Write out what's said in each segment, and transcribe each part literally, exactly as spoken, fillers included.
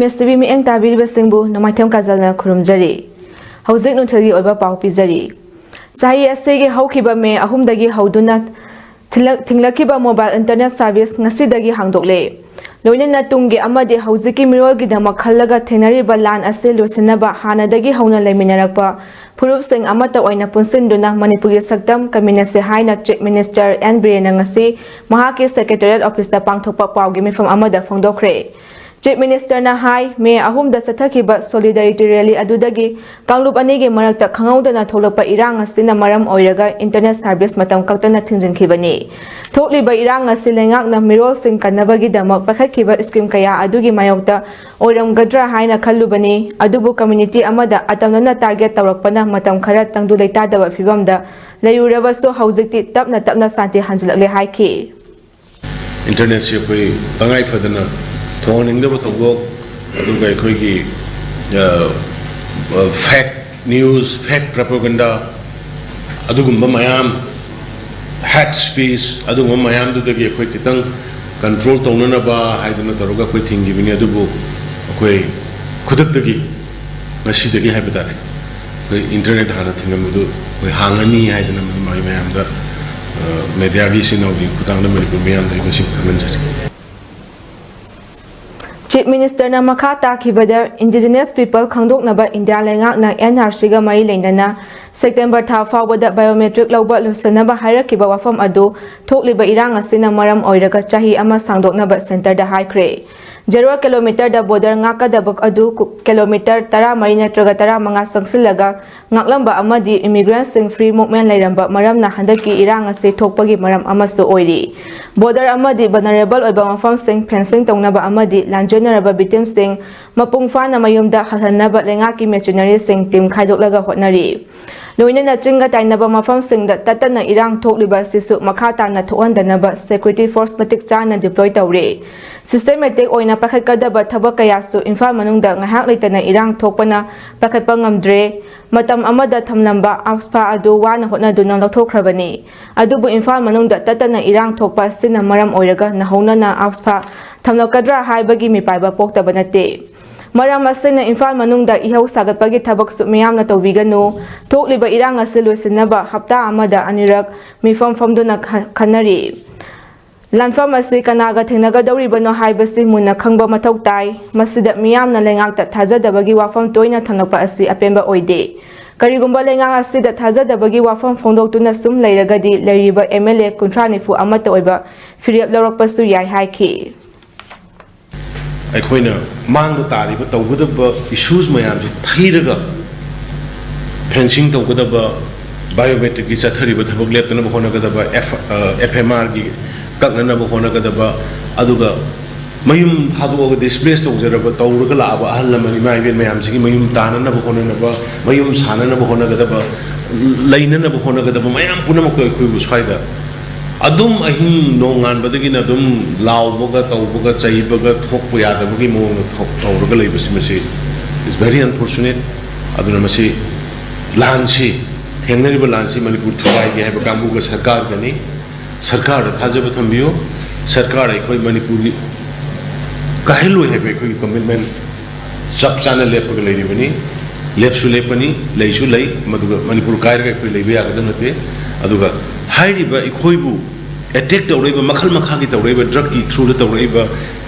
ꯃꯦꯁ TV ꯃꯤꯠꯌꯦꯡ ꯇꯥꯕꯤꯔꯤꯕꯁꯤꯡꯕꯨ ꯅꯣꯡꯃꯥꯏꯊꯦꯝ ꯀꯥꯖꯜꯅ ꯈꯨꯔꯨꯝꯖꯔꯤ꯫ ꯍꯧꯖꯤꯛ ꯅꯨꯡꯊꯤꯜꯒꯤ ꯑꯣꯏꯕ ꯄꯥꯎ ꯄꯤꯖꯔꯤ꯫ ꯆꯍꯤ ꯑꯁꯤꯒꯤ ꯍꯧꯈꯤꯕ ꯃꯦ ꯑꯍꯨꯝꯗꯒꯤ ꯍꯧꯗꯨꯅ ꯊꯤꯜꯂꯛ-, ꯊꯤꯡꯂꯛꯈꯤꯕ ꯃꯣꯕꯥꯏꯜ ꯏꯟꯇꯔꯅꯦꯠ ꯁꯥꯔꯚꯤꯁ ꯉꯁꯤꯗꯒꯤ ꯍꯥꯡꯗꯣꯛꯂꯦ꯫ ꯂꯣꯏꯅꯅ ꯇꯨꯡꯒꯤ ꯑꯃꯗꯤ ꯍꯧꯖꯤꯛꯀꯤ ꯃꯤꯔꯣꯜꯒꯤꯗꯃꯛ ꯈꯜꯂꯒ ꯊꯦꯡꯅꯔꯤꯕ ꯂꯥꯟ ꯑꯁꯤ ꯂꯣꯏꯁꯤꯟꯅꯕ ꯍꯥꯟꯅꯗꯒꯤ ꯍꯧꯅ ꯂꯩꯃꯤꯟꯅꯔꯛꯄ ꯐꯨꯔꯨꯞꯁꯤꯡ ꯑꯃꯠꯇ ꯑꯣꯏꯅ ꯄꯨꯟꯁꯤꯟꯗꯨꯅ ꯃꯅꯤꯄꯨꯔꯒꯤ ꯁꯛꯇꯝ ꯀꯟꯃꯤꯟꯅꯁꯦ ꯍꯥꯏꯅ ꯆꯤꯐ ꯃꯤꯅꯤꯁꯇꯔ ꯑꯦꯟ ꯕꯤꯔꯦꯟꯅ ꯉꯁꯤ ꯃꯍꯥꯛꯀꯤ ꯁꯦꯀ꯭ꯔꯦꯇꯦꯔꯤꯌꯦꯠ ꯑꯣꯐꯤꯁꯇ ꯄꯥꯡꯊꯣꯛꯄ ꯄꯥꯎꯒꯤ ꯃꯤꯐꯝ ꯑꯃꯗ ꯐꯣꯡꯗꯣꯛꯈ꯭ꯔꯦ꯫ ꯆꯤꯐ ꯃꯤꯅꯤꯁꯇꯔꯅ ꯍꯥꯏ, ꯃꯦ ꯑꯍꯨꯝꯗ ꯆꯠꯊꯈꯤꯕ ꯁꯣꯂꯤꯗꯥꯔꯤꯇꯤ ꯔꯦꯂꯤ ꯑꯗꯨꯗꯒꯤ ꯀꯥꯡꯂꯨꯞ ꯑꯅꯤꯒꯤ ꯃꯔꯛꯇ ꯈꯪꯍꯧꯗꯅ ꯊꯣꯛꯂꯛꯄ ꯏꯔꯥꯡ ꯑꯁꯤꯅ ꯃꯔꯝ ꯑꯣꯏꯔꯒ ꯏꯟꯇꯔꯅꯦꯠ ꯁꯥꯔꯚꯤꯁ ꯃꯇꯝ ꯀꯛꯇꯅ ꯊꯤꯡꯖꯤꯟꯈꯤꯕꯅꯤ꯫ ꯊꯣꯛꯂꯤꯕ ꯏꯔꯥꯡ ꯑꯁꯤ ꯂꯩꯉꯥꯛꯅ ꯃꯤꯔꯣꯜꯁꯤꯡ ꯀꯟꯅꯕꯒꯤꯗꯃꯛ ꯄꯥꯏꯈꯠꯈꯤꯕ ꯁ꯭ꯀꯤꯝ ꯀꯌꯥ ꯑꯗꯨꯒꯤ ꯃꯥꯌꯣꯛꯇ ꯑꯣꯏꯔꯝꯒꯗ꯭ꯔꯥ ꯍꯥꯏꯅ ꯈꯜꯂꯨꯕꯅꯤ, ꯑꯗꯨꯕꯨ ꯀꯝꯃ꯭ꯌꯨꯅꯤꯇꯤ ꯑꯃꯗ ꯑꯇꯝꯅꯅ ꯇꯥꯔꯒꯦꯠ ꯇꯧꯔꯛꯄꯅ ꯃꯇꯝ ꯈꯔ ꯇꯪꯗꯨ ꯂꯩꯇꯥꯗꯕ ꯐꯤꯕꯝꯗ ꯂꯩꯔꯨꯔꯕꯁꯨ ꯍꯧꯖꯤꯛꯇꯤ ꯇꯞꯅ ꯇꯞꯅ ꯁꯥꯟꯇꯤ ꯍꯟꯖꯤꯜꯂꯛꯂꯦ ꯍꯥꯏꯈꯤ꯫ ꯏꯟꯇꯔꯅꯦꯠꯁꯤ ꯑꯩꯈꯣꯏ ꯇꯉꯥꯏ ꯐꯗꯅ ꯊꯣꯛꯍꯟꯅꯤꯡꯗꯕ ꯊꯧꯗꯣꯛ, ꯑꯗꯨꯒ ꯑꯩꯈꯣꯏꯒꯤ ꯐꯦꯛ ꯅ꯭ꯌꯨꯁ, ꯐꯦꯛ ꯄ꯭ꯔꯣꯄꯒꯟꯗꯥ, ꯑꯗꯨꯒꯨꯝꯕ ꯃꯌꯥꯝ, ꯍꯦꯠ ꯁ꯭ꯄꯤꯆ, ꯑꯗꯨꯒꯨꯝꯕ ꯃꯌꯥꯝꯗꯨꯗꯒꯤ ꯑꯩꯈꯣꯏ ꯈꯤꯇꯪ ꯀꯟꯇ꯭ꯔꯣꯜ ꯇꯧꯅꯅꯕ ꯍꯥꯏꯗꯅ ꯇꯧꯔꯒ ꯑꯩꯈꯣꯏ ꯊꯤꯡꯈꯤꯕꯅꯤ꯫ ꯑꯗꯨꯕꯨ ꯑꯩꯈꯣꯏ ꯈꯨꯗꯛꯇꯒꯤ, ꯉꯁꯤꯗꯒꯤ ꯍꯥꯏꯕ ꯇꯥꯔꯦ, ꯑꯩꯈꯣꯏ ꯏꯟꯇꯔꯅꯦꯠ ꯍꯥꯟꯅ ꯊꯤꯡꯉꯝꯕꯗꯨ ꯑꯩꯈꯣꯏ ꯍꯥꯡꯉꯅꯤ ꯍꯥꯏꯗꯅ ꯃꯗꯨꯃ ꯑꯩ ꯃꯌꯥꯝꯗ, ꯑ, ꯃꯦꯗꯤꯌꯥꯒꯤ ꯏꯆꯤꯟ ꯏꯅꯥꯎꯒꯤ ꯈꯨꯠꯊꯥꯡꯗ ꯃꯅꯤꯄꯨꯔ ꯃꯤꯌꯥꯝꯗ ꯑꯩ ꯉꯁꯤ ꯈꯪꯍꯟꯖꯔꯤ꯫ ꯆꯤꯐ ꯃꯤꯅꯤꯁꯇꯔꯅ ꯃꯈꯥ ꯇꯥꯈꯤꯕꯗ, ꯏꯟꯗꯤꯖꯤꯅꯁ ꯄꯤꯄꯜ ꯈꯪꯗꯣꯛꯅꯕ ꯏꯟꯗꯤꯌꯥ ꯂꯩꯉꯥꯛꯅ ꯑꯦꯟ ꯑꯥꯔ ꯁꯤꯒ ꯃꯔꯤ ꯂꯩꯅꯅ ꯁꯦꯞꯇꯦꯝꯕꯔ ꯊꯥ ꯐꯥꯎꯕꯗ ꯕꯥꯏꯑꯣꯃꯦꯇ꯭ꯔꯤꯛ ꯂꯧꯕ ꯂꯣꯏꯁꯤꯟꯅꯕ ꯍꯥꯏꯔꯛꯈꯤꯕ ꯋꯥꯐꯝ ꯑꯗꯨ ꯊꯣꯛꯂꯤꯕ ꯏꯔꯥꯡ ꯑꯁꯤꯅ ꯃꯔꯝ ꯑꯣꯏꯔꯒ ꯆꯍꯤ ꯑꯃ ꯁꯥꯡꯗꯣꯛꯅꯕ ꯁꯦꯟꯇꯔꯗ ꯍꯥꯏꯈ꯭ꯔꯦ꯫ ꯖꯦꯔꯣ ꯀꯤꯂꯣꯃꯤꯇꯔꯗ ꯕꯣꯔꯗꯔ ꯉꯥꯛꯀꯗꯕ ꯑꯗꯨ ꯀꯨ-, ꯀꯤꯂꯣꯃꯤꯇꯔ ꯇꯔꯥꯃꯔꯤ ꯅꯠꯇ꯭ꯔꯒ ꯇꯔꯥꯃꯉꯥ ꯆꯪꯁꯤꯜꯂꯒ ꯉꯥꯛꯂꯝꯕ ꯑꯃꯗꯤ ꯏꯃꯤꯒ꯭ꯔꯦꯟꯠꯁꯤꯡ ꯐ꯭ꯔꯤ ꯃꯨꯚꯃꯦꯟꯠ ꯂꯩꯔꯝꯕ ꯃꯔꯝꯅ ꯍꯟꯗꯛꯀꯤ ꯏꯔꯥꯡ ꯑꯁꯤ ꯊꯣꯛꯄꯒꯤ ꯃꯔꯝ ꯑꯃꯁꯨ ꯑꯣꯏꯔꯤ꯫ ꯕꯣꯔꯗꯔ ꯑꯃꯗꯤ ꯚꯜꯅꯔꯦꯕꯜ ꯑꯣꯏꯕ ꯃꯐꯝꯁꯤꯡ ꯐꯦꯟꯁꯤꯡ ꯇꯧꯅꯕ ꯑꯃꯗꯤ ꯂꯥꯟꯖꯦꯟꯅꯔꯕ ꯚꯤꯛꯇꯤꯝꯁꯤꯡ ꯃꯄꯨꯡ ꯐꯥꯅ ꯃꯌꯨꯝꯗ ꯍꯜꯍꯟꯅꯕ ꯂꯩꯉꯥꯛꯀꯤ ꯃꯦꯁꯤꯅꯔꯤꯁꯤꯡ ꯇꯤꯝ ꯈꯥꯏꯗꯣꯛꯂꯒ ꯍꯣꯠꯅꯔꯤ꯫ ꯂꯣꯏꯅꯅ ꯆꯤꯡꯒ ꯇꯥꯏꯅꯕ ꯃꯐꯝꯁꯤꯡꯗ ꯇꯠꯇꯅ ꯏꯔꯥꯡ ꯊꯣꯛꯂꯤꯕ ꯑꯁꯤꯁꯨ ꯃꯈꯥ ꯇꯥꯅ ꯊꯣꯛꯍꯟꯗꯅꯕ ꯁꯦꯀ꯭ꯌꯨꯔꯤꯇꯤ ꯐꯣꯔꯁ ꯃꯇꯤꯛ ꯆꯥꯅ ꯗꯤꯄ꯭ꯂꯣꯏ ꯇꯧꯔꯦ꯫ ꯁꯤꯁꯇꯦꯃꯦꯇꯤꯛ ꯑꯣꯏꯅ ꯄꯥꯏꯈꯠꯀꯗꯕ ꯊꯕꯛ ꯀꯌꯥꯁꯨ ꯏꯝꯐꯥꯜ ꯃꯅꯨꯡꯗ ꯉꯥꯏꯍꯥꯛ ꯂꯩꯇꯅ ꯏꯔꯥꯡ ꯊꯣꯛꯄꯅ ꯄꯥꯏꯈꯠꯄ ꯉꯝꯗ꯭ꯔꯦ꯫ ꯃꯇꯝ ꯑꯃꯗ ꯊꯝꯂꯝꯕ ꯑꯥꯞꯁꯐꯥ ꯑꯗꯨ ꯋꯥꯅ ꯍꯣꯠꯅꯗꯨꯅ ꯂꯧꯊꯣꯛꯈ꯭ꯔꯕꯅꯤ꯫ ꯑꯗꯨꯕꯨ ꯏꯝꯐꯥꯜ ꯃꯅꯨꯡꯗ ꯇꯠꯇꯅ ꯏꯔꯥꯡ ꯊꯣꯛꯄ ꯑꯁꯤꯅ ꯃꯔꯝ ꯑꯣꯏꯔꯒ ꯅꯧꯍꯧꯅꯅ ꯑꯥꯞꯁꯐꯥ ꯊꯝꯂꯛꯀꯗ꯭ꯔꯥ ꯍꯥꯏꯕꯒꯤ ꯃꯤꯄꯥꯏꯕ ꯄꯣꯛꯇꯕ ꯅꯠꯇꯦ꯫ ꯃꯔꯝ ꯑꯁꯤꯅ ꯏꯝꯐꯥꯜ ꯃꯅꯨꯡꯗ ꯏꯍꯧ ꯁꯥꯒꯠꯄꯒꯤ ꯊꯕꯛꯁꯨ ꯃꯤꯌꯥꯝꯅ ꯇꯧꯕꯤꯒꯅꯨ꯫ ꯊꯣꯛꯂꯤꯕ ꯏꯔꯥꯡ ꯑꯁꯤ ꯂꯣꯏꯁꯤꯟꯅꯕ ꯍꯞꯇꯥ ꯑꯃꯗ ꯑꯅꯤꯔꯛ ꯃꯤꯐꯝ ꯐꯝꯗꯨꯅ ꯈ-, ꯈꯟꯅꯔꯤ꯫ ꯂꯥꯟꯐꯝ ꯑꯁꯤ ꯀꯅꯥꯒ ꯊꯦꯡꯅꯒꯗꯧꯔꯤꯕꯅꯣ ꯍꯥꯏꯕꯁꯤ ꯃꯨꯟꯅ ꯈꯪꯕ ꯃꯊꯧ ꯇꯥꯏ꯫ ꯃꯁꯤꯗ ꯃꯤꯌꯥꯝꯅ ꯂꯩꯉꯥꯛꯇ ꯊꯥꯖꯗꯕꯒꯤ ꯋꯥꯐꯝ ꯇꯣꯏꯅ ꯊꯝꯂꯛꯄ ꯑꯁꯤ ꯑꯄꯦꯟꯕ ꯑꯣꯏꯗꯦ꯫ ꯀꯔꯤꯒꯨꯝꯕ ꯂꯩꯉꯥꯛ ꯑꯁꯤꯗ ꯊꯥꯖꯗꯕꯒꯤ ꯋꯥꯐꯝ ꯐꯣꯡꯗꯣꯛꯇꯨꯅ ꯁꯨꯝ ꯂꯩꯔꯒꯗꯤ ꯂꯩꯔꯤꯕ ꯑꯦꯝ ꯑꯦꯜ ꯑꯦ ꯀꯨꯟꯊ꯭ꯔꯥ ꯅꯤꯐꯨ ꯑꯃꯠꯇ ꯑꯣꯏꯕ ꯐꯤꯔꯦꯞ ꯂꯧꯔꯛꯄꯁꯨ ꯌꯥꯏ ꯍꯥꯏꯈꯤ꯫ ꯑꯩꯈꯣꯏꯅ ꯃꯥꯡꯗ ꯇꯥꯔꯤꯕ ꯇꯧꯒꯗꯕ ꯏꯁꯨꯁ ꯃꯌꯥꯝꯁꯤ ꯊꯩꯔꯒ ꯐꯦꯟꯁꯤꯡ ꯇꯧꯒꯗꯕ, ꯕꯥꯏꯑꯣꯃꯦꯇ꯭ꯔꯤꯛꯀꯤ ꯆꯠꯊꯔꯤꯕ ꯊꯕꯛ ꯂꯦꯞꯇꯅꯕ ꯍꯣꯠꯅꯒꯗꯕ, ꯑꯦꯐ-, ꯑ, ꯑꯦꯐ ꯑꯦꯝ ꯑꯥꯔꯒꯤ ꯀꯛꯅꯅꯕ ꯍꯣꯠꯅꯒꯗꯕ, ꯑꯗꯨꯒ ꯃꯌꯨꯝ ꯊꯥꯗꯣꯛꯑꯒ ꯗꯤꯁꯄ꯭ꯂꯦꯁ ꯇꯧꯖꯔꯕ, ꯇꯧꯔꯒ ꯂꯥꯛꯑꯕ ꯑꯍꯜ ꯂꯃꯟ ꯏꯃꯥ ꯏꯕꯦꯟ ꯃꯌꯥꯝꯁꯤꯒꯤ ꯃꯌꯨꯝ ꯇꯥꯅꯅꯕ ꯍꯣꯠꯅꯅꯕ, ꯃꯌꯨꯝ ꯁꯥꯅꯅꯕ ꯍꯣꯠꯅꯒꯗꯕ, ꯂꯩꯅꯅꯕ ꯍꯣꯠꯅꯒꯗꯕ ꯃꯌꯥꯝ ꯄꯨꯝꯅꯃꯛꯇꯣ ꯑꯩꯈꯣꯏꯕꯨ ꯁ꯭ꯋꯥꯏꯗ ꯑꯗꯨꯝ ꯑꯍꯤꯡ ꯅꯣꯡꯉꯥꯟꯕꯗꯒꯤꯅ ꯑꯗꯨꯝ ꯂꯥꯎꯕꯒ ꯇꯧꯕꯒ ꯆꯩꯕꯒ ꯊꯣꯛꯄ ꯌꯥꯗꯕꯒꯤ ꯃꯑꯣꯡꯗ ꯊꯣꯛ-, ꯇꯧꯔꯒ ꯂꯩꯕꯁꯤ, ꯃꯁꯤ is very unfortunate꯫ ꯑꯗꯨꯅ ꯃꯁꯤ ꯂꯥꯟꯁꯤ, ꯊꯦꯡꯅꯔꯤꯕ ꯂꯥꯟꯁꯤ ꯃꯅꯤꯄꯨꯔ ꯊꯨꯒꯥꯏꯒꯦ ꯍꯥꯏꯕ ꯀꯥꯡꯕꯨꯒ ꯁꯔꯀꯥꯔꯒꯅꯤ꯫ ꯁꯔꯀꯥꯔꯗ ꯊꯥꯖꯕ ꯊꯝꯕꯤꯌꯨ꯫ ꯁꯔꯀꯥꯔ ꯑꯩꯈꯣꯏ ꯃꯅꯤꯄꯨꯔꯒꯤ ꯀꯥꯏꯍꯜꯂꯣꯏ ꯍꯥꯏꯕ ꯑꯩꯈꯣꯏꯒꯤ ꯀꯃꯤꯠꯃꯦꯟ ꯆꯞ ꯆꯥꯅ ꯂꯦꯞꯄꯒ ꯂꯩꯔꯤꯕꯅꯤ꯫ ꯂꯦꯞꯁꯨ ꯂꯦꯞꯄꯅꯤ, ꯂꯩꯁꯨ ꯂꯩ, ꯃꯗꯨꯒ ꯃꯅꯤꯄꯨꯔ ꯀꯥꯏꯔꯒ ꯑꯩꯈꯣꯏ ꯂꯩꯕ ꯌꯥꯒꯗꯕ ꯅꯠꯇꯦ꯫ ꯑꯗꯨꯒ ꯍꯥꯏꯔꯤꯕ ꯑꯩꯈꯣꯏꯕꯨ ꯑꯦꯇꯦꯛ ꯇꯧꯔꯛꯏꯕ, ꯃꯈꯜ ꯃꯈꯥꯒꯤ ꯇꯧꯔꯛꯏꯕ, ꯗ꯭ꯔꯒꯀꯤ ꯊ꯭ꯔꯨꯗ ꯇꯧꯔꯛꯏꯕ,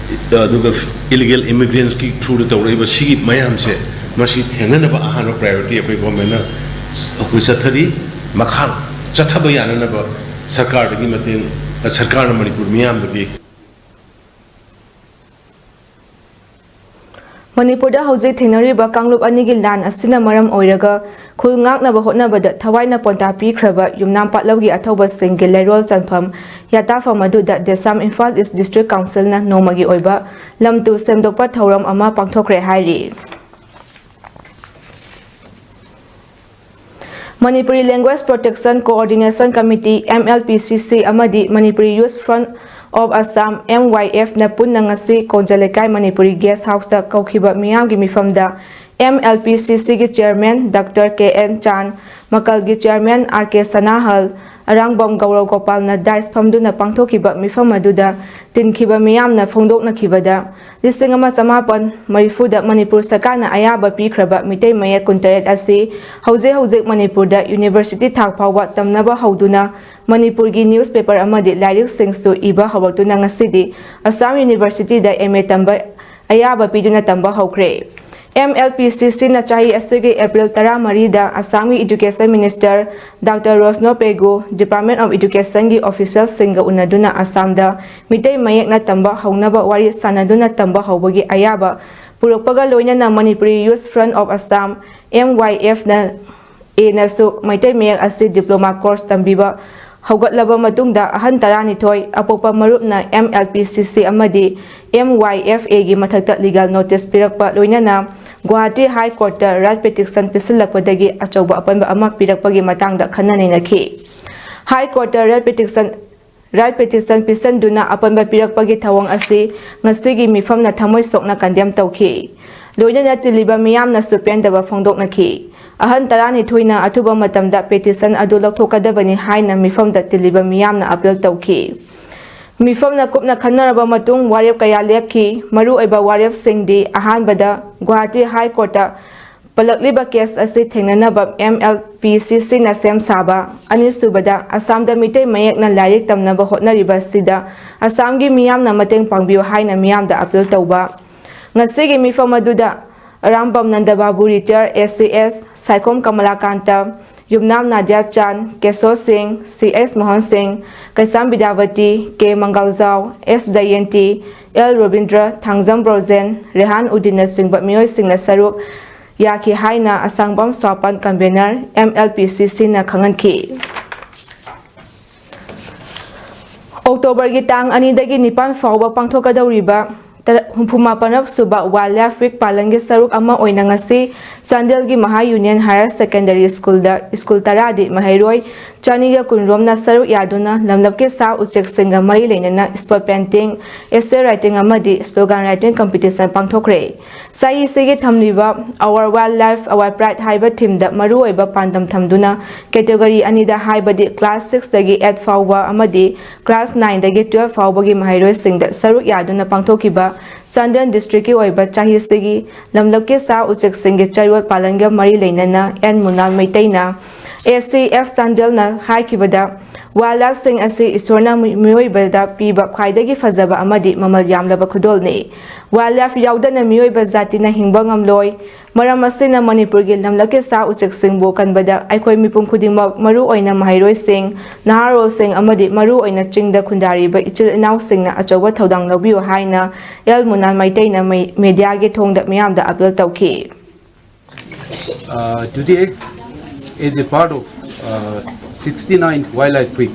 ꯑꯗꯨꯒ ꯏꯂꯤꯒꯦꯜ ꯏꯃꯤꯒ꯭ꯔꯦꯟꯁꯀꯤ ꯊ꯭ꯔꯨꯗ ꯇꯧꯔꯛꯏꯕ ꯁꯤꯒꯤ ꯃꯌꯥꯝꯁꯦ, ꯃꯁꯤ ꯊꯦꯡꯅꯅꯕ ꯑꯍꯥꯟꯕ ꯄ꯭ꯔꯥꯏꯌꯣꯔꯤꯇꯤ ꯑꯩꯈꯣꯏ ꯒꯣꯔꯃꯦꯟꯅ ꯑꯩꯈꯣꯏ ꯆꯠꯊꯔꯤ꯫ ꯃꯈꯥ ꯆꯠꯊꯕ ꯌꯥꯅꯅꯕ ꯁꯔꯀꯥꯔꯗꯒꯤ ꯃꯇꯦꯡ, ꯁꯔꯀꯥꯔꯅ ꯃꯅꯤꯄꯨꯔ ꯃꯤꯌꯥꯝꯗꯒꯤ ꯃꯅꯤꯄꯨꯔꯗ ꯍꯧꯖꯤꯛ ꯊꯦꯡꯅꯔꯤꯕ ꯀꯥꯡꯂꯨꯞ ꯑꯅꯤꯒꯤ ꯂꯥꯟ ꯑꯁꯤꯅ ꯃꯔꯝ ꯑꯣꯏꯔꯒ ꯈꯨꯜ ꯉꯥꯛꯅꯕ ꯍꯣꯠꯅꯕꯗ ꯊꯋꯥꯏꯅ ꯄꯣꯟꯇꯥ ꯄꯤꯈ꯭ꯔꯕ ꯌꯨꯝꯅꯥꯝ ꯄꯥꯠꯂꯧꯒꯤ ꯑꯊꯧꯕꯁꯤꯡꯒꯤ ꯂꯩꯔꯣꯜ ꯆꯟꯐꯝ ꯌꯥꯇꯥꯐꯝ ꯑꯗꯨꯗ ꯗꯦꯁꯥꯝ ꯏꯝꯐꯥꯜ ꯏꯁ ꯗꯤꯁꯇ꯭ꯔꯤꯛ ꯀꯥꯎꯟꯁꯤꯜꯅ ꯅꯣꯡꯃꯒꯤ ꯑꯣꯏꯕ ꯂꯝ ꯇꯨ ꯁꯦꯝꯗꯣꯛꯄ ꯊꯧꯔꯝ ꯑꯃ ꯄꯥꯡꯊꯣꯛꯈ꯭ꯔꯦ ꯍꯥꯏꯔꯤ꯫ Manipuri Language Protection Coordination Committee, M L P C C, ꯑꯃꯗꯤ Manipuri Youth Front of Assam, M Y F, ꯅ ꯄꯨꯟꯅ ꯉꯁꯤ ꯀꯣꯟꯖ ꯂꯩꯀꯥꯏ ꯃꯅꯤꯄꯨꯔꯤ ꯒꯦꯁ ꯍꯥꯎꯁꯇ ꯀꯧꯈꯤꯕ ꯃꯤꯌꯥꯝꯒꯤ ꯃꯤꯐꯝꯗ M L P C C ꯒꯤ chairman doctor K N Chan, ꯃꯀꯜꯒꯤ chairman R K Sanahal, Arambam Gour ꯒꯣꯄꯥꯜꯅ ꯗꯥꯏꯁ ꯐꯝꯗꯨꯅ ꯄꯥꯡꯊꯣꯛꯈꯤꯕ ꯃꯤꯐꯝ ꯑꯗꯨꯗ ꯇꯤꯟꯈꯤꯕ ꯃꯤꯌꯥꯝꯅ ꯐꯣꯡꯗꯣꯛꯅꯈꯤꯕꯗ, ꯂꯤꯁꯤꯡ ꯑꯃ ꯆꯃꯥꯄꯟ ꯃꯔꯤꯐꯨꯗ ꯃꯅꯤꯄꯨꯔ ꯁꯔꯀꯥꯔꯅ ꯑꯌꯥꯕ ꯄꯤꯈ꯭ꯔꯕ ꯃꯤꯇꯩ ꯃꯌꯦꯛ ꯀꯨꯟꯇꯔꯦꯠ ꯑꯁꯤ ꯍꯧꯖꯤꯛ ꯍꯧꯖꯤꯛ ꯃꯅꯤꯄꯨꯔꯗ ꯌꯨꯅꯤꯚꯔꯁꯤꯇꯤ ꯊꯥꯛ ꯐꯥꯎꯕ ꯇꯝꯅꯕ ꯍꯧꯗꯨꯅ ꯃꯅꯤꯄꯨꯔꯒꯤ ꯅ꯭ꯌꯨꯁꯄꯦꯄꯔ ꯑꯃꯗꯤ ꯂꯥꯏꯔꯤꯛꯁꯤꯡꯁꯨ ꯏꯕ ꯍꯧꯔꯛꯇꯨꯅ ꯉꯁꯤꯗꯤ ꯑꯁꯥꯝ ꯌꯨꯅꯤꯚꯔꯁꯤꯇꯤꯗ ꯑꯦꯝ ꯑꯦ ꯇꯝꯕ ꯑꯌꯥꯕ ꯄꯤꯗꯨꯅ ꯇꯝꯕ ꯍꯧꯈ꯭ꯔꯦ꯫ ꯑꯦꯝ ꯑꯦꯜ ꯄꯤ ꯁꯤ ꯁꯤꯅ ꯆꯍꯤ ꯑꯁꯤꯒꯤ ꯑꯦꯄ꯭ꯔꯤꯜ ꯇꯔꯥꯃꯔꯤꯗ ꯑꯁꯥꯝꯒꯤ ꯏꯗꯨꯀꯦꯁꯟ ꯃꯤꯅꯤꯁꯇꯔ ꯗꯥꯛꯇꯔ ꯔꯣꯁꯅꯣ ꯄꯦꯒꯨ, Department of Educationꯒꯤ officialꯁꯤꯡꯒ ꯎꯅꯗꯨꯅ ꯑꯁꯥꯝꯗ ꯃꯤꯇꯩ ꯃꯌꯦꯛꯅ ꯇꯝꯕ ꯍꯧꯅꯕ ꯋꯥꯔꯤ ꯁꯥꯟꯅꯗꯨꯅ ꯇꯝꯕ ꯍꯧꯕꯒꯤ ꯑꯌꯥꯕ ꯄꯨꯔꯛꯄꯒ ꯂꯣꯏꯅꯅ Manipuri Youth Front of Assam, M Y Fꯅ ꯑꯦꯅꯁꯨ Meitei ꯃꯌꯦꯛ ꯑꯁꯤ diploma course ꯇꯝꯕꯤꯕ ꯍꯧꯒꯠꯂꯕ ꯃꯇꯨꯡꯗ ꯑꯍꯟ ꯇꯔꯥꯅꯤꯊꯣꯏ, ꯑꯄꯣꯛꯄ ꯃꯔꯨꯞꯅ M L P C C ꯑꯃꯗꯤ M Y F Aꯒꯤ ꯃꯊꯛꯇ legal notice ꯄꯤꯔꯛꯄ ꯂꯣꯏꯅꯅ ꯒꯨꯋꯥꯍꯥꯇꯤ High Courtꯇ writ petition ꯄꯤꯁꯤꯜꯂꯛꯄꯗꯒꯤ ꯑꯆꯧꯕ ꯑꯄꯟꯕ ꯑꯃ ꯄꯤꯔꯛꯄꯒꯤ ꯃꯇꯥꯡꯗ ꯈꯟꯅ ꯅꯩꯅꯈꯤ꯫ High Courtꯇ writ petition, writ petition ꯄꯤꯁꯤꯟꯗꯨꯅ ꯑꯄꯟꯕ ꯄꯤꯔꯛꯄꯒꯤ ꯊꯧꯑꯣꯡ ꯑꯁꯤ ꯉꯁꯤꯒꯤ ꯃꯤꯐꯝꯅ ꯊꯃꯣꯏ ꯁꯣꯛꯅ condemn ꯇꯧꯈꯤ꯫ ꯂꯣꯏꯅꯅ ꯇꯤꯜꯂꯤꯕ ꯃꯤꯌꯥꯝꯅꯁꯨ ꯄꯦꯟꯗꯕ ꯐꯣꯡꯗꯣꯛꯅꯈꯤ꯫ ꯑꯍꯟ ꯇꯔꯥꯅꯤꯊꯣꯏꯅ ꯑꯊꯨꯕ ꯃꯇꯝꯗ petition ꯑꯗꯨ ꯂꯧꯊꯣꯛꯀꯗꯕꯅꯤ ꯍꯥꯏꯅ ꯃꯤꯐꯝꯗ ꯇꯤꯜꯂꯤꯕ ꯃꯤꯌꯥꯝꯅ appeal ꯇꯧꯈꯤ꯫ ꯃꯤꯐꯝꯅ ꯀꯨꯞꯅ ꯈꯟꯅꯔꯕ ꯃꯇꯨꯡ ꯋꯥꯔꯦꯞ ꯀꯌꯥ ꯂꯦꯞꯈꯤ꯫ ꯃꯔꯨꯑꯣꯏꯕ ꯋꯥꯔꯦꯞꯁꯤꯡꯗꯤ, ꯑꯍꯥꯟꯕꯗ, ꯒꯨꯋꯥꯍꯥꯇꯤ High Courtꯇ ꯄꯜꯂꯛꯂꯤꯕ case ꯑꯁꯤ ꯊꯦꯡꯅꯅꯕ M L P C Cꯅ ꯁꯦꯝ ꯁꯥꯕ, ꯑꯅꯤꯁꯨꯕꯗ, ꯑꯁꯥꯝꯗ ꯃꯤꯇꯩ ꯃꯌꯦꯛꯅ ꯂꯥꯏꯔꯤꯛ ꯇꯝꯅꯕ ꯍꯣꯠꯅꯔꯤꯕ ꯑꯁꯤꯗ ꯑꯁꯥꯝꯒꯤ ꯃꯤꯌꯥꯝꯅ ꯃꯇꯦꯡ ꯄꯥꯡꯕꯤꯌꯨ ꯍꯥꯏꯅ ꯃꯤꯌꯥꯝꯗ appeal ꯇꯧꯕ꯫ ꯉꯁꯤꯒꯤ ꯃꯤꯐꯝ ꯑꯗꯨꯗ ꯑꯔꯥꯝꯕꯝ ꯅꯟꯗꯕꯥꯕꯨ, retired A C S, Saikhom Kamalakanta, Yumnam Nadiya Chan, Kesho ꯁꯤꯡ, C S ꯃꯣꯍꯟ ꯁꯤꯡ, ꯀꯩꯁꯥꯝ ꯕꯤꯗ꯭ꯌꯥꯕꯇꯤ, K ꯃꯪꯒꯜꯖꯥꯎ, S Jayanti, L ꯔꯣꯕꯤꯟꯗ꯭ꯔ, Thangjam Brojen, ꯔꯦꯍꯥꯟ ꯎꯗꯤꯟꯅꯆꯤꯡꯕ ꯃꯤꯑꯣꯏꯁꯤꯡꯅ ꯁꯔꯨꯛ ꯌꯥꯈꯤ ꯍꯥꯏꯅ ꯑꯁꯥꯡꯕꯝ ꯁ꯭ꯋꯥꯄꯟ, convener, M L P C Cꯅ ꯈꯪꯍꯟꯈꯤ꯫ ꯑꯣꯛꯇꯣꯕꯔꯒꯤ ꯇꯥꯡ ꯑꯅꯤꯗꯒꯤ ꯅꯤꯄꯥꯟ ꯐꯥꯎꯕ ꯄꯥꯡꯊꯣꯛꯀꯗꯧꯔꯤꯕ ꯇꯔꯥ-, ꯍꯨꯝꯐꯨꯃꯥꯄꯟ ꯁꯨꯕ Wildlife Week ꯄꯥꯂꯟꯒꯤ ꯁꯔꯨꯛ ꯑꯃ ꯑꯣꯏꯅ ꯉꯁꯤ ꯆꯥꯟꯗꯦꯜꯒꯤ ꯃꯍꯥ ꯌꯨꯅꯤꯌꯟ ꯍꯥꯌꯔ ꯁꯦꯀꯦꯟꯗꯔꯤ ꯁ꯭ꯀꯨꯜꯗ ꯁ꯭ꯀꯨꯜ ꯇꯔꯥꯗꯤ ꯃꯍꯩꯔꯣꯏ ꯆꯅꯤꯒ ꯀꯨꯟꯔꯣꯝꯅ ꯁꯔꯨꯛ ꯌꯥꯗꯨꯅ ꯂꯝꯂꯛꯀꯤ ꯁꯥ ꯎꯆꯦꯛꯁꯤꯡꯒ ꯃꯔꯤ ꯂꯩꯅꯅ spot painting, essay writing ꯑꯃꯗꯤ slogan writing competition ꯄꯥꯡꯊꯣꯛꯈ꯭ꯔꯦ꯫ ꯆꯍꯤꯁꯤꯒꯤ ꯊꯝꯂꯤꯕ Our Wildlife, Our Pride ꯍꯥꯏꯕ themeꯗ ꯃꯔꯨꯑꯣꯏꯕ ꯄꯥꯟꯗꯝ ꯊꯝꯗꯨꯅ category ꯑꯅꯤꯗ, ꯍꯥꯏꯕꯗꯤ class sixꯇꯒꯤ eight ꯐꯥꯎꯕ ꯑꯃꯗꯤ class nineꯗꯒꯤ twelve ꯐꯥꯎꯕꯒꯤ ꯃꯍꯩꯔꯣꯏꯁꯤꯡꯗ ꯁꯔꯨꯛ ꯌꯥꯗꯨꯅ ꯄꯥꯡꯊꯣꯛꯈꯤꯕ ꯆꯥꯟꯗꯦꯜ districtꯀꯤ ꯑꯣꯏꯕ ꯆꯍꯤꯁꯤꯒꯤ ꯂꯝꯂꯛꯀꯤ ꯁꯥ ꯎꯆꯦꯛꯁꯤꯡꯒꯤ ꯆꯌꯣꯜ ꯄꯥꯂꯟꯒ ꯃꯔꯤ ꯂꯩꯅꯅ ꯑꯦꯟ ꯃꯨꯅꯥꯜ ꯃꯩꯇꯩꯅ, A C F ꯆꯥꯟꯗꯦꯜꯅ ꯍꯥꯏꯈꯤꯕꯗ, wildlifeꯁꯤꯡ ꯑꯁꯤ ꯏꯁꯣꯔꯅ ꯃꯤꯑꯣꯏꯕꯗ ꯄꯤꯕ ꯈ꯭ꯋꯥꯏꯗꯒꯤ ꯐꯖꯕ ꯑꯃꯗꯤ ꯃꯃꯜ ꯌꯥꯝꯂꯕ ꯈꯨꯗꯣꯜꯅꯤ꯫ Wildlife ꯌꯥꯎꯗꯅ ꯃꯤꯑꯣꯏꯕ ꯖꯥꯇꯤꯅ ꯍꯤꯡꯕ ꯉꯝꯂꯣꯏ꯫ ꯃꯔꯝ ꯑꯁꯤꯅ ꯃꯅꯤꯄꯨꯔꯒꯤ ꯂꯝꯂꯛꯀꯤ ꯁꯥ ꯎꯆꯦꯛꯁꯤꯡꯕꯨ ꯀꯟꯕꯗ ꯑꯩꯈꯣꯏ ꯃꯤꯄꯨꯝ ꯈꯨꯗꯤꯡꯃꯛ, ꯃꯔꯨꯑꯣꯏꯅ ꯃꯍꯩꯔꯣꯏꯁꯤꯡ, ꯅꯍꯥꯔꯣꯜꯁꯤꯡ ꯑꯃꯗꯤ ꯃꯔꯨꯑꯣꯏꯅ ꯆꯤꯡꯗ ꯈꯨꯟꯗꯥꯔꯤꯕ ꯏꯆꯤꯜ ꯏꯅꯥꯎꯁꯤꯡꯅ ꯑꯆꯧꯕ ꯊꯧꯗꯥꯡ ꯂꯧꯕꯤꯌꯨ ꯍꯥꯏꯅ ꯑꯦꯜ ꯃꯨꯅꯥꯟ ꯃꯩꯇꯩꯅ ꯃꯩ-, mediaꯒꯤ ꯊꯣꯡꯗ ꯃꯤꯌꯥꯝꯗ appeal ꯇꯧꯈꯤ꯫ Uh, today, as a part of uh, sixty-ninth Wildlife Week,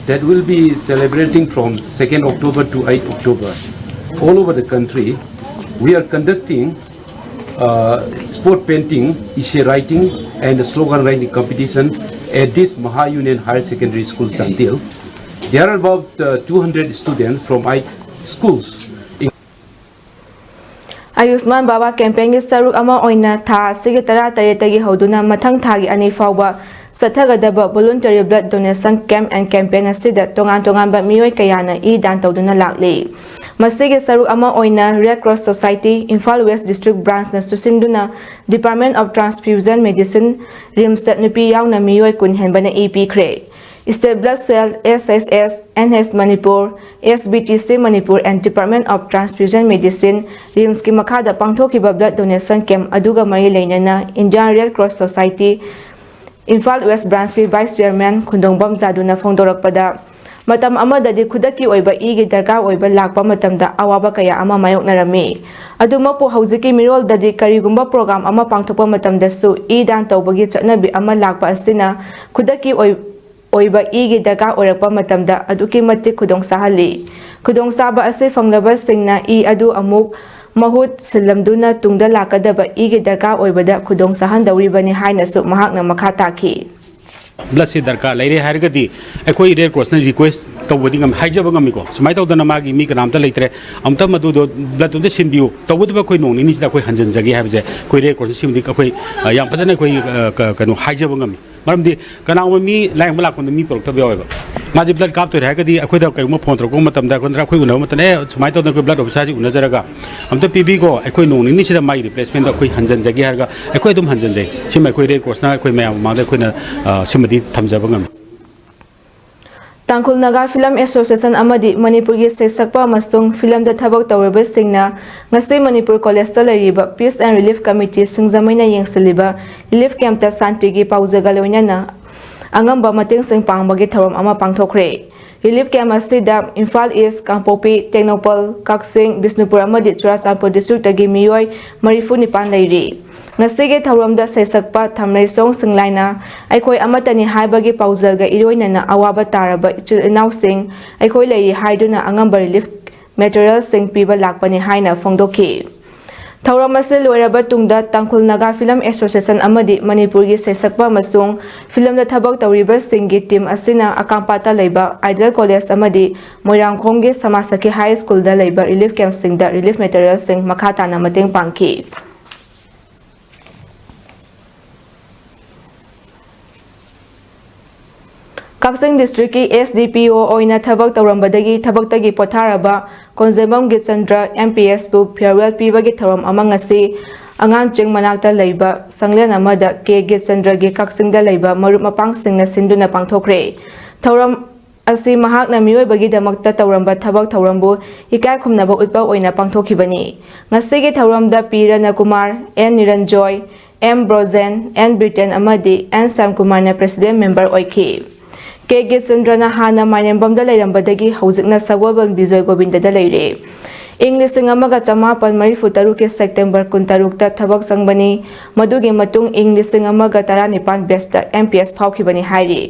that will be celebrating from second October to eight October, all over the country, we are conducting uh, spot painting, essay writing, and slogan writing competition at this Maha Union Higher Secondary School, Chandel. There are about uh, two hundred students from eight schools. ꯑꯌꯨꯁꯃꯥꯟ ꯕꯥꯕꯥ campaignꯒꯤ ꯁꯔꯨꯛ ꯑꯃ ꯑꯣꯏꯅ ꯊꯥ ꯑꯁꯤꯒꯤ ꯇꯔꯥꯇꯔꯦꯠꯇꯒꯤ ꯍꯧꯗꯨꯅ ꯃꯊꯪ ꯊꯥꯒꯤ ꯑꯅꯤ ꯐꯥꯎꯕ ꯆꯠꯊꯒꯗꯕ voluntary blood donation camp and campaign ꯑꯁꯤꯗ ꯇꯣꯉꯥꯟ ꯇꯣꯉꯥꯟꯕ ꯃꯤꯑꯣꯏ ꯀꯌꯥꯅ ꯏ ꯗꯥꯟ ꯇꯧꯗꯨꯅ ꯂꯥꯛꯂꯤ꯫ ꯃꯁꯤꯒꯤ ꯁꯔꯨꯛ ꯑꯃ ꯑꯣꯏꯅ Red Cross Society Imphal West District Branchꯅ ꯆꯨꯁꯤꯟꯗꯨꯅ Department of Transfusion Medicine, RIMSꯇ ꯅꯨꯄꯤ ꯌꯥꯎꯅ ꯃꯤꯑꯣꯏ ꯀꯨꯟ ꯍꯦꯟꯕꯅ ꯏ ꯄꯤꯈ꯭ꯔꯦ꯫ State Blood Cell, S S S, N H Manipur, S B T C Manipur and Department of Transfusion Medicine, RIMSꯀꯤ ꯃꯈꯥꯗ ꯄꯥꯡꯊꯣꯛꯈꯤꯕ blood donation camp ꯑꯗꯨꯒ ꯃꯔꯤ ꯂꯩꯅꯅ Indian Red Cross Society Imphal West Branchꯀꯤ Vice Chairman ꯈꯨꯟꯗꯣꯡꯕꯝ ꯖꯥꯗꯨꯅ ꯐꯣꯡꯗꯣꯔꯛꯄꯗ, ꯃꯇꯝ ꯑꯃꯗꯗꯤ ꯈꯨꯗꯛꯀꯤ ꯑꯣꯏꯕ ꯏꯒꯤ ꯗꯔꯀꯥꯔ ꯑꯣꯏꯕ ꯂꯥꯛꯄ ꯃꯇꯝꯗ ꯑꯋꯥꯕ ꯀꯌꯥ ꯑꯃ ꯃꯥꯌꯣꯛꯅꯔꯝꯃꯤ꯫ ꯑꯗꯨꯃꯛꯄꯨ ꯍꯧꯖꯤꯛꯀꯤ ꯃꯤꯔꯣꯜꯗꯗꯤ ꯀꯔꯤꯒꯨꯝꯕ program ꯑꯃ ꯄꯥꯡꯊꯣꯛꯄ ꯃꯇꯝꯗꯁꯨ ꯏ ꯗꯥꯟ ꯇꯧꯕꯒꯤ ꯆꯠꯅꯕꯤ ꯑꯃ ꯂꯥꯛꯄ ꯑꯁꯤꯅ ꯈꯨꯗꯛꯀꯤ ꯑꯣꯏ-, ꯑꯣꯏꯕ ꯏꯒꯤ ꯗꯔꯀꯥꯔ ꯑꯣꯏꯔꯛꯄ ꯃꯇꯝꯗ ꯑꯗꯨꯛꯀꯤ ꯃꯇꯤꯛ ꯈꯨꯗꯣꯡ ꯆꯥꯍꯜꯂꯤ꯫ ꯈꯨꯗꯣꯡꯆꯥꯕ ꯑꯁꯤ ꯐꯪꯂꯕꯁꯤꯡꯅ ꯏ ꯑꯗꯨ ꯑꯃꯨꯛ ꯃꯍꯨꯠ ꯁꯤꯜꯂꯝꯗꯨꯅ ꯇꯨꯡꯗ ꯂꯥꯛꯀꯗꯕ ꯏꯒꯤ ꯗꯔꯀꯥꯔ ꯑꯣꯏꯕꯗ ꯈꯨꯗꯣꯡ ꯆꯥꯍꯟꯗꯧꯔꯤꯕꯅꯤ ꯍꯥꯏꯅꯁꯨ ꯃꯍꯥꯛꯅ ꯃꯈꯥ ꯇꯥꯈꯤ꯫ ꯕ꯭ꯂꯗꯁꯤ ꯗꯔꯀꯥꯔ ꯂꯩꯔꯦ ꯍꯥꯏꯔꯒꯗꯤ ꯑꯩꯈꯣꯏ ꯔꯦꯗ ꯀ꯭ꯔꯣꯁꯅ ꯔꯤꯀ꯭ꯋꯦꯁ ꯇꯧꯕꯗꯤ ꯉꯝꯃꯤ, ꯍꯥꯏꯖꯕ ꯉꯝꯃꯤꯀꯣ, ꯁꯨꯃꯥꯏꯅ ꯇꯧꯗꯅ ꯃꯥꯒꯤ ꯃꯤ ꯀꯅꯥꯝꯇ ꯂꯩꯇ꯭ꯔꯦ, ꯑꯝꯇ ꯃꯗꯨꯗꯣ ꯕ꯭ꯂꯗ ꯑꯝꯇ ꯁꯤꯟꯕꯤꯌꯨ, ꯇꯧꯕꯇꯕꯨ ꯑꯩꯈꯣꯏ ꯅꯣꯡ ꯅꯤꯅꯤꯁꯤꯗ ꯑꯩꯈꯣꯏ ꯍꯟꯖꯤꯟꯖꯒꯦ ꯍꯥꯏꯕꯁꯦ ꯑꯩꯈꯣꯏ ꯔꯦꯗ ꯀ꯭ꯔꯣꯁꯅ ꯁꯤꯃꯗꯤ ꯑꯩꯈꯣꯏ ꯌꯥꯝ ꯐꯖꯅ ꯑꯩꯈꯣꯏ ꯀꯩꯅꯣ ꯍꯥꯏꯖꯕ ꯉꯝꯃꯤ꯫ ꯃꯔꯝꯗꯤ ꯀꯅꯥꯒꯨꯝꯕ ꯃꯤ ꯂꯥꯏꯌꯦꯡꯕ ꯂꯥꯛꯄꯗ ꯃꯤ ꯄꯨꯔꯛꯇꯕ ꯌꯥꯎꯋꯦꯕ꯫ ꯃꯥꯁꯦ ꯕ꯭ꯂꯗ ꯀꯥꯞꯇꯣꯏꯔꯦ ꯍꯥꯏꯔꯒꯗꯤ ꯑꯩꯈꯣꯏꯗ ꯀꯔꯤꯒꯨꯝꯕ ꯐꯣꯟ ꯇꯧꯔꯛꯄ ꯃꯇꯝꯗ ꯑꯩꯈꯣꯏ ꯎꯅꯕ ꯃꯇꯝꯗ, "ꯑꯦ, ꯁꯨꯃꯥꯏꯅ ꯇꯧꯗꯅ ꯑꯩꯈꯣꯏ ꯕ꯭ꯂꯗ ꯑꯣꯐꯤꯁꯥꯔꯁꯤ ꯎꯅꯖꯔꯒ ꯑꯝꯇ ꯄꯤꯕꯤꯈꯣ, ꯑꯩꯈꯣꯏ ꯅꯣꯡ ꯅꯤꯅꯤꯁꯤꯗ ꯃꯥꯒꯤ ꯔꯤꯄ꯭ꯂꯦꯁꯃꯦꯟꯗꯣ ꯑꯩꯈꯣꯏ ꯍꯟꯖꯤꯟꯖꯒꯦ" ꯍꯥꯏꯔꯒ ꯑꯩꯈꯣꯏ ꯑꯗꯨꯝ ꯍꯟꯖꯤꯟꯖꯩ꯫ ꯁꯤꯃ ꯑꯩꯈꯣꯏ ꯔꯦꯗ ꯀ꯭ꯔꯣꯁꯅ ꯑꯩꯈꯣꯏ ꯃꯌꯥꯝ ꯃꯃꯥꯡꯗ ꯑꯩꯈꯣꯏꯅ ꯁꯤꯃꯗꯤ ꯊꯝꯖꯕ ꯉꯝꯃꯤ꯫ ꯇꯥꯡꯈꯨꯜ ꯅꯥꯒꯥ ꯐꯤꯂꯝ ꯑꯦꯁꯣꯁꯤꯌꯦꯁꯟ ꯑꯃꯗꯤ ꯃꯅꯤꯄꯨꯔꯒꯤ ꯁꯩꯁꯛꯄ ꯑꯃꯁꯨꯡ ꯐꯤꯂꯝꯗ ꯊꯕꯛ ꯇꯧꯔꯤꯕꯁꯤꯡꯅ ꯉꯁꯤ ꯃꯅꯤꯄꯨꯔ ꯀꯣꯂꯦꯖꯇ ꯂꯩꯔꯤꯕ Peace and Relief Committee ꯁꯤꯡꯖꯃꯩꯅ ꯌꯦꯡꯁꯤꯜꯂꯤꯕ ꯔꯤꯂꯤꯐ ꯀꯦꯝꯞꯇ ꯁꯥꯟꯇꯤꯒꯤ ꯄꯥꯎꯖꯦꯜꯒ ꯂꯣꯏꯅꯅ ꯑꯉꯝꯕ ꯃꯇꯦꯡꯁꯤꯡ ꯄꯥꯡꯕꯒꯤ ꯊꯧꯔꯝ ꯑꯃ ꯄꯥꯡꯊꯣꯛꯈ꯭ꯔꯦ꯫ ꯔꯤꯂꯤꯐ ꯀꯦꯝꯞ ꯑꯁꯤꯗ ꯏꯝꯐꯥꯜ ꯏꯁ, ꯀꯥꯡꯄꯣꯛꯄꯤ, ꯇꯦꯡꯅꯧꯄꯜ, ꯀꯛꯆꯤꯡ, ꯕꯤꯁꯅꯨꯄꯨꯔ ꯑꯃꯗꯤ ꯆꯨꯔꯥꯆꯥꯟꯄꯨꯔ ꯗꯤꯁꯇ꯭ꯔꯤꯛꯇꯒꯤ ꯃꯤꯑꯣꯏ ꯃꯔꯤꯐꯨ ꯅꯤꯄꯥꯟ ꯂꯩꯔꯤ꯫ ꯉꯁꯤꯒꯤ ꯊꯧꯔꯝꯗ ꯁꯩꯁꯛꯄ ꯊꯝꯔꯩꯁꯣꯡ ꯁꯤꯡꯂꯥꯏꯅ ꯑꯩꯈꯣꯏ ꯑꯃꯠꯇꯅꯤ ꯍꯥꯏꯕꯒꯤ ꯄꯥꯎꯖꯦꯜꯒ ꯏꯔꯣꯏꯅꯅ ꯑꯋꯥꯕ ꯇꯥꯔꯕ ꯏꯆꯤꯜ ꯏꯅꯥꯎꯁꯤꯡ ꯑꯩꯈꯣꯏ ꯂꯩꯔꯤ ꯍꯥꯏꯗꯨꯅ ꯑꯉꯝꯕ ꯔꯤꯂꯤꯐ ꯃꯦꯇꯔꯤꯌꯦꯜꯁꯤꯡ ꯄꯤꯕ ꯂꯥꯛꯄꯅꯤ ꯍꯥꯏꯅ ꯐꯣꯡꯗꯣꯛꯈꯤ꯫ ꯊꯧꯔꯝ ꯑꯁꯤ ꯂꯣꯏꯔꯕ ꯇꯨꯡꯗ ꯇꯥꯡꯈꯨꯜ ꯅꯥꯒꯥ ꯐꯤꯂꯝ ꯑꯦꯁꯣꯁꯤꯌꯦꯁꯟ ꯑꯃꯗꯤ ꯃꯅꯤꯄꯨꯔꯒꯤ ꯁꯩꯁꯛꯄ ꯑꯃꯁꯨꯡ ꯐꯤꯂꯝꯗ ꯊꯕꯛ ꯇꯧꯔꯤꯕꯁꯤꯡꯒꯤ ꯇꯤꯝ ꯑꯁꯤꯅ ꯑꯀꯥꯝꯄꯥꯠꯇ ꯂꯩꯕ ꯑꯥꯏꯗꯤꯌꯦꯜ ꯀꯣꯂꯦꯖ ꯑꯃꯗꯤ ꯃꯣꯏꯔꯥꯡꯈꯣꯝꯒꯤ ꯁꯃꯥꯖ ꯁꯈꯤ ꯍꯥꯏ ꯁ꯭ꯀꯨꯜꯗ ꯂꯩꯕ ꯔꯤꯂꯤꯐ ꯀꯦꯝꯞꯁꯤꯡꯗ ꯔꯤꯂꯤꯐ ꯃꯦꯇꯔꯤꯌꯦꯜꯁꯤꯡ ꯃꯈꯥ ꯇꯥꯅ ꯃꯇꯦꯡ ꯄꯥꯡꯈꯤ꯫ ꯀꯛꯆꯤꯡ ꯗꯤꯁꯇ꯭ꯔꯤꯛꯀꯤ ꯑꯦꯁ ꯗꯤ ꯄꯤ ꯑꯣ ꯑꯣꯏꯅ ꯊꯕꯛ ꯇꯧꯔꯝꯕꯗꯒꯤ ꯊꯕꯛꯇꯒꯤ ꯄꯣꯊꯥꯔꯕ ꯀꯣꯟꯖꯦꯝꯕꯝ ꯒꯤꯆꯟꯗ꯭ꯔ ꯑꯦꯝ ꯄꯤ ꯑꯦꯁꯄꯨ ꯐꯤꯌꯔꯋꯦꯜ ꯄꯤꯕꯒꯤ ꯊꯧꯔꯝ ꯑꯃ ꯉꯁꯤ ꯑꯉꯥꯟꯆꯤꯡ ꯃꯅꯥꯛꯇ ꯂꯩꯕ ꯁꯪꯂꯦꯟ ꯑꯃꯗ ꯀꯦ ꯒꯤꯆꯟꯗ꯭ꯔꯒꯤ ꯀꯛꯆꯤꯡꯗ ꯂꯩꯕ ꯃꯔꯨꯞ ꯃꯄꯥꯡꯁꯤꯡꯅ ꯁꯤꯟꯗꯨꯅ ꯄꯥꯡꯊꯣꯛꯈ꯭ꯔꯦ꯫ ꯊꯧꯔꯝ ꯑꯁꯤ ꯃꯍꯥꯛꯅ ꯃꯤꯑꯣꯏꯕꯒꯤꯗꯃꯛꯇ ꯇꯧꯔꯝꯕ ꯊꯕꯛ ꯊꯧꯔꯝꯕꯨ ꯏꯀꯥꯏ ꯈꯨꯝꯅꯕ ꯎꯠꯄ ꯑꯣꯏꯅ ꯄꯥꯡꯊꯣꯛꯈꯤꯕꯅꯤ꯫ ꯉꯁꯤꯒꯤ ꯊꯧꯔꯝꯗ ꯄꯤ ꯔꯅꯀꯨꯃꯥꯔ, and ꯅꯤꯔꯟꯖꯣꯏ, M Brojen, and Britain ꯑꯃꯗꯤ ꯑꯦꯟ ꯁ꯭ꯌꯥꯝꯀꯨꯃꯥꯔꯅ ꯄ꯭ꯔꯦꯁꯤꯗꯦꯟ ꯃꯦꯝꯕꯔ ꯑꯣꯏꯈꯤ꯫ ꯀꯦ ꯒꯤꯆꯟꯗ꯭ꯔꯅ ꯍꯥꯟꯅ ꯃꯥꯏꯔꯦꯝꯕꯝꯗ ꯂꯩꯔꯝꯕꯗꯒꯤ ꯍꯧꯖꯤꯛꯅ ꯁꯒꯣꯜꯕꯟ ꯕꯤꯖꯣꯏ ꯒꯣꯕꯤꯟꯗꯗ ꯂꯩꯔꯦ꯫ ꯏꯪ ꯂꯤꯁꯤꯡ ꯑꯃꯒ ꯆꯃꯥꯄꯟ ꯃꯔꯤꯐꯨ ꯇꯔꯨꯛꯀꯤ ꯁꯦꯞꯇꯦꯝꯕꯔ ꯀꯨꯟꯇꯔꯨꯛꯇ ꯊꯕꯛ ꯆꯪꯕꯅꯤ꯫ ꯃꯗꯨꯒꯤ ꯃꯇꯨꯡ ꯏꯪ ꯂꯤꯁꯤꯡ ꯑꯃꯒ ꯇꯔꯥꯅꯤꯄꯥꯟ ꯕꯦꯁꯇ ꯑꯦꯝ ꯄꯤ ꯑꯦꯁ ꯐꯥꯎꯈꯤꯕꯅꯤ ꯍꯥꯏꯔꯤ꯫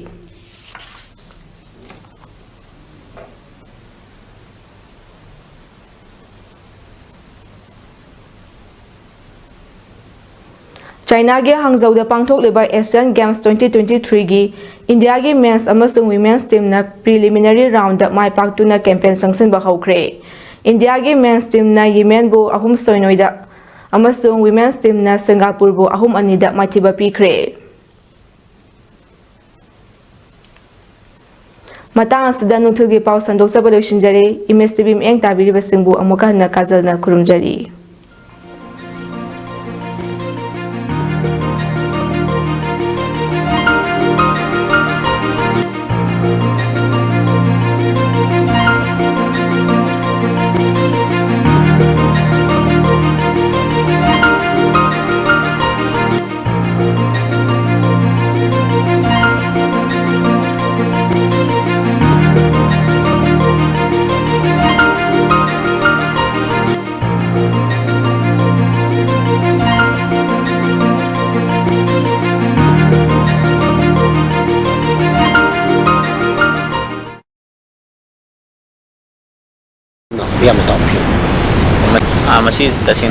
ꯆꯥꯏꯅꯥꯒꯤ ꯍꯥꯡꯖꯧꯗ ꯄꯥꯡꯊꯣꯛꯂꯤꯕ Asian Games twenty twenty-threeꯒꯤ ꯏꯟꯗꯤꯌꯥꯒꯤ men's ꯑꯃꯁꯨꯡ women's teamꯅ preliminary roundꯗ ꯃꯥꯏ ꯄꯥꯛꯇꯨꯅ campaign ꯆꯪꯁꯤꯟꯕ ꯍꯧꯈ꯭ꯔꯦ꯫ ꯏꯟꯗꯤꯌꯥꯒꯤ men's teamꯅ ꯌꯦꯃꯦꯟꯕꯨ ꯑꯍꯨꯝ ꯁꯣꯏꯅꯣꯏꯗ ꯑꯃꯁꯨꯡ women's teamꯅ ꯁꯤꯡꯒꯥꯄꯨꯔꯕꯨ ꯑꯍꯨꯝ ꯑꯅꯤꯗ ꯃꯥꯏꯊꯤꯕ ꯄꯤꯈ꯭ꯔꯦ꯫ ꯃꯇꯥꯡ ꯑꯁꯤꯗ ꯅꯨꯡꯊꯤꯜꯒꯤ ꯄꯥꯎ ꯁꯟꯗꯣꯛꯆꯕ ꯂꯣꯏꯁꯤꯟꯖꯔꯦ꯫ ꯏꯃꯦꯖ ꯇꯤꯚꯤ ꯃꯤꯠꯌꯦꯡ ꯇꯥꯕꯤꯔꯤꯕꯁꯤꯡꯕꯨ ꯑꯃꯨꯛꯀ ꯍꯟꯅ ꯀꯥꯖꯜꯅ ꯈꯨꯔꯨꯝꯖꯔꯤ꯫ ꯌꯥꯝ ꯇꯥꯎꯈꯤ꯫ ꯑꯥ, ꯃꯁꯤ ꯇꯁꯦꯡꯅ